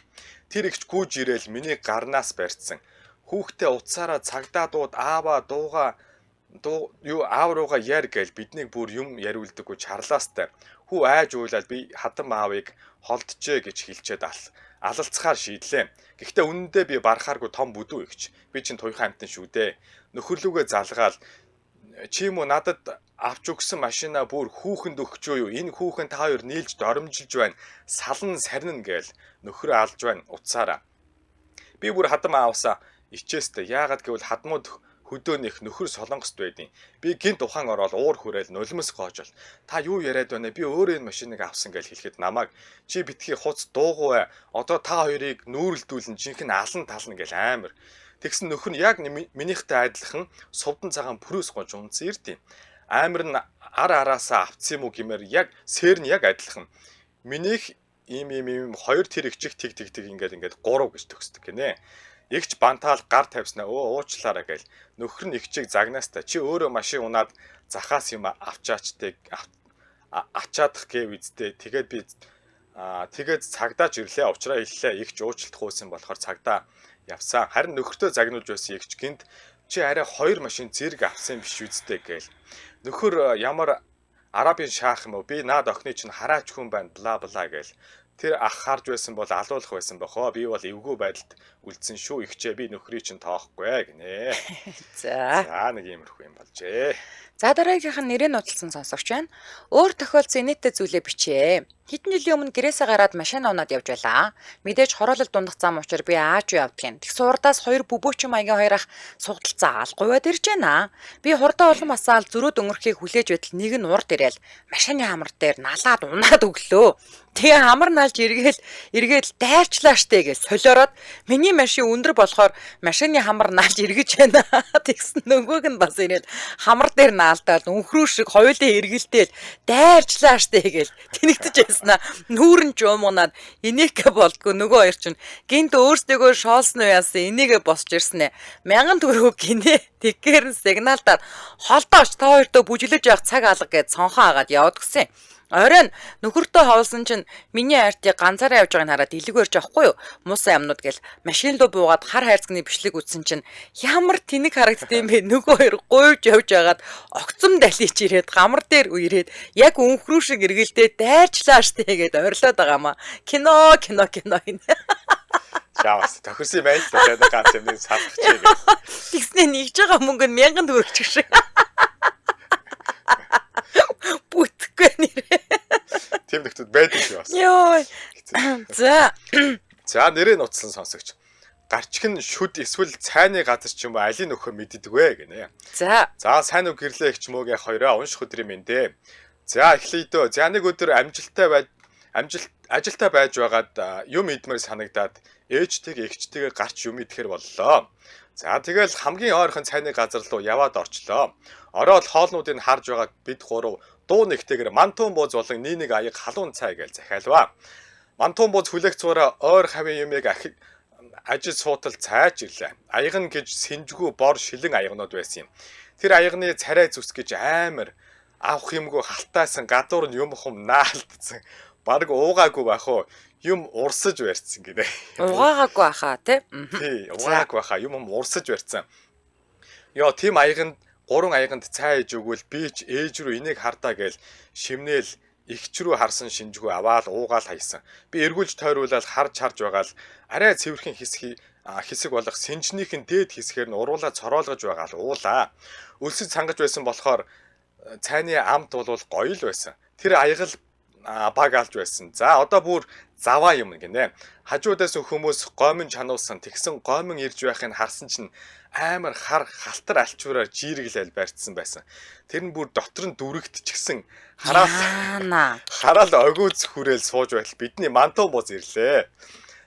Тэр ихч гүйж ирээл миний гарнаас барьцсан. Хүүхдээ утсаараа цагдаа дууд ааваа дуугаа юу аав руугаа яар гээл биднийг бүр юм яриулдаггүй чарлаастай. Хүү айж уйлаад би хадам аавыг холджээ гэж хэлчихэд алалцахаар шийдлээ. Гэхдээ үнэндээ би барахааргүй том бүдүү ихч. Би чинь туяхан амтан шүү дээ. Нөхөрлүүгээ залгаал чи юм уу надад авч өгсөн машина бүр хүүхэнд өгчөө юу? Энэ хүүхэн та хоёр нийлж доромжилж байна. Салан сарнина гээл нөхрөө алж байна утсаараа. Би бүр хадам аавсаа ичээстэй. Яагаад гэвэл хадмууд хөдөөнийх нөхөр солонгост байдیں۔ Би гинт ухаан ороод уур хүрээл нулимс гоожол. Та юу яриад байна? Би өөрөө энэ машиныг авсан гэж хэлэхэд намайг чи битгий хуц дуугүй. Одоо та хоёрыг нүүрэлдүүлэн жинхэнэ алан тална гэж амар. Тэгсэн нөхөр нь яг минийхтэй адилхан сувдан цагаан Prius гож унтсан ирд юм. Амар нь ар араасаа авцсан юм уу гэмээр яг сэр нь яг адилхан. Минийх ийм ийм ийм хоёр тэр ихчих тэг тэг тэг ингээд ингээд 3 гэж төгсдөг гинэ. Игч бантаал гар тавьснаа өө уучлаарай гээл нөхөр нь игчийг загнаастай чи өөрөө машин унаад захаас юм авчаач тэг ачаадах гэв үсттэй тэгээд би тэгээд цагдаач ирлээ уучраа хэллээ игч уучлалт хуусан болохоор цагдаа явсан харин нөхөртөө загнуулж байсан игч гинт чи арай хоёр машин зэрэг авсан биш үсттэй гээл нөхөр ямар арабын шаах юм уу би наад охины чинь хараач хүн байна бла бла гээл тэр ах харж байсан бол алуулах байсан бохоо. Би бол эвгүй байдалд үлдсэн шүү. Ихчээ би нөхрий чинь тоохгүй гинэ. За. За нэг иймэрхүү юм болжээ. За дараагийнх нь нэрээ нууцлсан сонсогч байна. Өөр тохиолдсон инээдтэй зүйлээ бичээ. Хэдэн жилийн өмнө гэрээсээ гараад машин унаад явж байлаа. Мэдээж хороолол дундах зам учраа би ааж юу явдгийг. Тэгсэн урдаас хоёр бөбөөчин маягийн хоёр ах сугдалцаа алгуйваад ирж байна. Би хурдаа улам асаал зөрөөд өнгөрөхийг хүлээж байтал нэг нь урд ирээл машины хамар дээр налаад унаад өглөө. Тэгээ хамар налж эргээл дайрчлаа штэ гэж солиороод миний машин өндөр болохоор машины хамар налж эргэж байна. Тэгсэн нөгөөг нь бас ирээл хамар дээр наалдаал өнхрүү шиг хоёулын эргэлтээл дайрчлаа штэ гэж тэнэгтэж байснаа. Нүүрэн ч уумгнаад инээхэ болдгоо нөгөө хоёр чинь гинт өөрсдөө шоолсон уу яасан энийгэ босч ирсэн ээ. 1000 төгрөг гинэ. Тэгэхээр нь сигналдаар холдооч та хоёртоо бүжиглэж явах цаг алга гэж цонхоо агаад яваад гисэн. Оройн нөхөртөө ховлсон чинь миний айртыг ганцаараа явж байгааг нь хараад илэг барьж авахгүй юу? Муусан амнууд гэл машин руу буугаад хар хайрцагны бичлэг үзсэн чинь ямар тэнэг харагддсан юм бэ? Нөгөө хоёр гуйвж явж байгаад огцом далич ирээд гамар дээр үерээд яг өнхрүү шиг эргэлдээ дайрчлаа штэ гэд орилоод байгаа маа. Кино кино кино энэ. Чаавас тохирсон юм байл л да ганц юмыг салгах чи гэж. Тэгснээ нэгж байгаа мөнгө нь 1000 төгрөг ч шиг. Бүтэхгүй нэрээ. Тийм нөхдүүд байдаг шүү бас. Йоо. За. За нэрээ нууцлан сонсогч. Гарчих нь шүд эсвэл цайны газар ч юм уу алийг нөхөө мэддэг вэ гинэ. За. За сайн уу гэрлээ их ч мөөгийн хоёроо унших өдрийн мэндэ. За эхлэе дөө. За нэг өдөр амжилттай ажилтай байж байгаад юм идмээр санагдаад ээжтэйг эгчтэйгээ гарч юм идэхэр боллоо. За тэгэл хамгийн ойрхон цайны газар руу яваад орчлоо. Ороод хоолнуудыг харж байгаад бид гурав дуу нэгтэйгэр мантун бууз болон нэг аяг халуун цай гэж захиалваа. Мантун бууз хүлээх цуураа ойр хавийн юмыг ажил суутал цайж ирлээ. Аяг нь гэж сэнжгүү бор шилэн аягнууд байсан юм. Тэр аягны царай зүс гэж амар авах юмгүй халтаасан гадуур нь юм хум наалтцсан. Бараг уугаагүй байх уу? Юм урсаж барьсан гинэ. Угаагаагүй баха тий. Тий, угаагүй баха юм хум урсаж барьсан. Йоо, тийм аяганд гурван аяганд цай ээж өгвөл би ч ээж рүү энийг хардаа гээл шимнээл эгч рүү харсан шинжгүй аваал уугаал хайсан. Би эргүүлж тойруулаад харж байгаа л арай цэвэрхэн хэсэг болох сэнжнийх нь дээд хэсгээр нь уруулаа цороолгож байгаа л уулаа. Өлсөж цангаж байсан болохоор цайны амт бол гоё л байсан. Тэр аяг л баг алж байсан. За одоо бүр заваа юм гинэ. Хажуудаас хүмүүс гомин чануулсан. Тэгсэн гомин ирж байхыг харсан чинь амар хар халтар алчуураар жирэглэл барьцсан байсан. Тэр нь бүр дотор нь дүрэгдчихсэн. Хараал огөөц хүрээл сууж байтал бидний мантуу бууз ирлээ.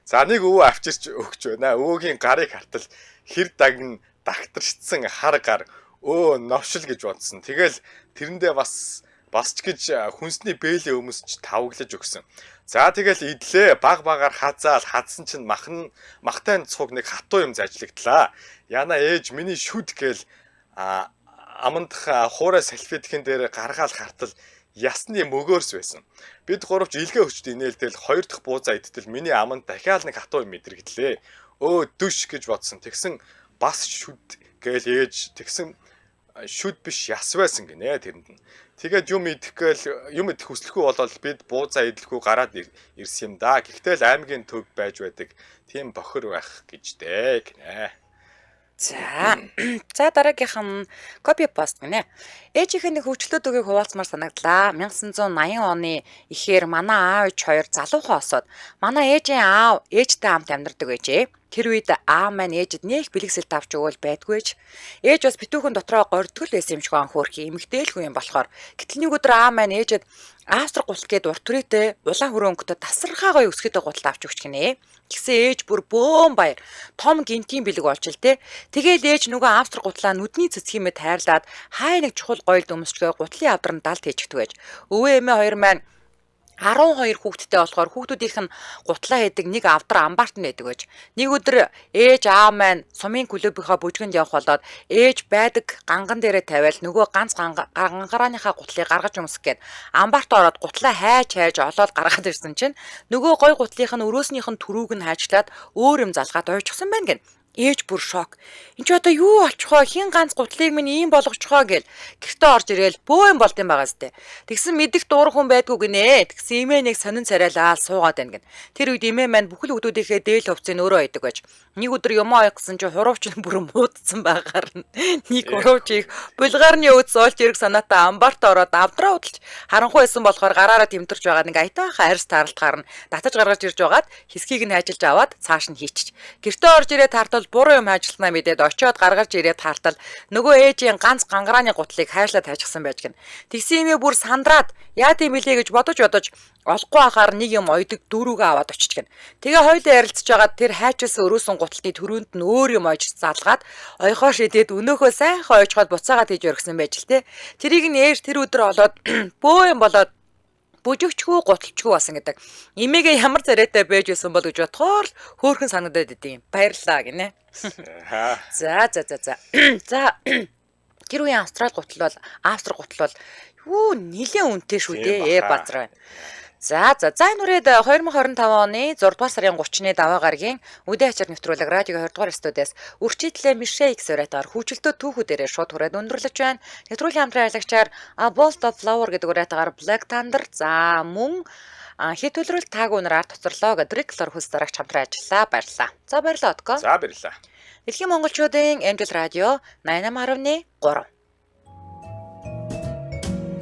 За нэг өвөө авчирч өгч байна. Өвөөгийн гарыг хартал хэр дагн дагтаршсан хар гар өө новшил гэж бодсон. Тэгэл тэрэндээ бас ч гэж хүнсний бээлий өмсч тавглаж өгсөн. За тэгэл идлээ. Баг багаар хазаал хадсан чинь махтай цуг нэг хатуу юм зажигдлаа. Яна ээж миний шүд гээл амандах хуурай салфиткэн дээр гаргаал хартал ясны мөгөөрс байсан. Бид гуравч илгээ өчт инээлтэл хоёр дахь буузаа идтэл миний аманд дахиад нэг хатуу юм мэдрэгдлээ. Өө дүш гэж бодсон. Тэгсэн бас шүд гээл ээж тэгсэн шүд биш яс байсан гинэ тэрэнд нь. Тэгээд юм идэх гээл юм идэх хүсэлгүй болоод бид буузаа идлэхгүй гараад ирсэн юм да. Гэхдээ л аймгийн төв байж байдаг. Тийм бохир байх гэж дээ гинэ. За. За дараагийнх нь copy post гинэ. Ээжийнх нь хөвчлөө дүүгийг хуваалцмаар санагдлаа. 1980 оны ихээр манай аав ээж хоёр залуухан осоод манай ээжийн аав ээжтэй хамт амьдардаг байжээ. Тэр үед аав маань ээжэд нэх бэлгэсэлт авч өгөөл байдгүй ч. Ээж бас битүүхэн дотроо гордгол байсан юм шиг анхуурхи эмэгтэй л хүн юм болохоор. Гэтэл нэг өдөр аав маань ээжэд Австри гутал гээд урт түрээтэй улаан хөрөө өнгөтэй тасархаа гоё өсгөтэй гутал авч өгч гинэ. Тэгсэн ээж бүр бөөн баяр том гинтийн бэлэг болж л тэ. Тэгээл ээж нөгөө Австри гутлаа нүдний цэцгиймээ тайрлаад хай нэг чухал гоёлд өмсчгөө гутлын авдран далд хийчихдэг байж. Өвөө эмээ хоёр маань 12 хүүхэдтэй болохоор хүүхдүүдийнх нь гутлаа хийдэг нэг авдар амбарт нь байдаг байж. Нэг өдөр ээж аав маань сумын клубийнхаа бүжгэнд явах болоод ээж байдаг ганган дээрээ тавиал нөгөө ганц гангарааныхаа гутлыг гаргаж өмсөх гээд амбарт ороод гутлаа хайж олоод гаргаад ирсэн чинь нөгөө гой гутлынх нь өрөөснийх нь түрүүг нь хайчлаад өөр юм залгаад ойчихсон байна гэн. Ээж бүр шок. Энд чи одоо юу олчихоо хин ганц гутлыг минь ийм болгочихоо гэл гэртээ орж ирээл бөө юм болд юм байгаа сте. Тэгсэн мэдих дуур хүн байдгүй гинэ. Тэгсэн эмээ нэг сонин царайлаа суугаад байна гин. Тэр үед эмээ маань бүхэл хүмүүсийнхээ дээл хувцсыг өөрөө ойдог байж. Нэг өдөр юмаа ойх гэсэн чи хурууч нь бүр муудсан байгаар нэг хурууч их булгарны өөд зоолж ирэх санаатай амбарт ороод авдраа удалж харанхуй байсан болохоор гараараа тэмтэрч байгаа нэг аятайхан арьс таралтгаар нь татаж гаргаж ирж байгаад хэсгийг нь хайжилж аваад цааш нь хийчих. Гэртээ орж ирээд тартал буруу юм хайжилснаа мэдээд очиод гаргаж ирээд хартал нөгөө ээжийн ганц гангарааны гутлыг хайрлаад хайчихсан байж гин. Тэгсэн юмээ бүр сандраад яа тийм билээ гэж бодож олохгүй ахаар нэг юм ойдог дөрүүгөө аваад очиж гин. Тэгээ хоёулаа ярилцж байгаад тэр хайчилсан өрөөсөн гутлын төрөнд нь өөр юм ойж залгаад ойхоо шидээд өнөөхөө сайхан ойжхоод буцаагаад хийж өргөсөн байж л те. Тэрийг нь ээж тэр өдөр олоод бөө юм болоод бүжигчгүй гуталчгүй болсон гэдэг. Эмээгээ ямар царайтай байж байсан бол гэж бодохоор л хөөрхөн санагдаад идэв юм. Баярлалаа гинэ. За. За тэр үеийн Австрали гутал бол Австри гутал бол юу нилээн үнэтэй шүү дээ. Базар байна. За энэ үрээд 2025 оны 6 дугаар сарын 30-ны даваа гарагийн үдэ ачаар нэвтрүүлэг радиогийн 20 дугаар студиэс үрчитлээ Мишэ X уриатаар хүүчлөлтөө түүхүүдээрээ шууд хүрээд өндөрлөж байна. Нэвтрүүлгийн хамтран ажиллагчаар A Bolt of Flower гэдэг уриатаар Black Thunder за мөн хит төлрөл тааг үнээр арт хоцорлоо гэдэг Дриклор хөлс дараагч хамтран ажиллаа. Баярлалаа. За баярлалаа Отко. За баярлалаа. Дэлхийн монголчуудын MGL радио 88.3.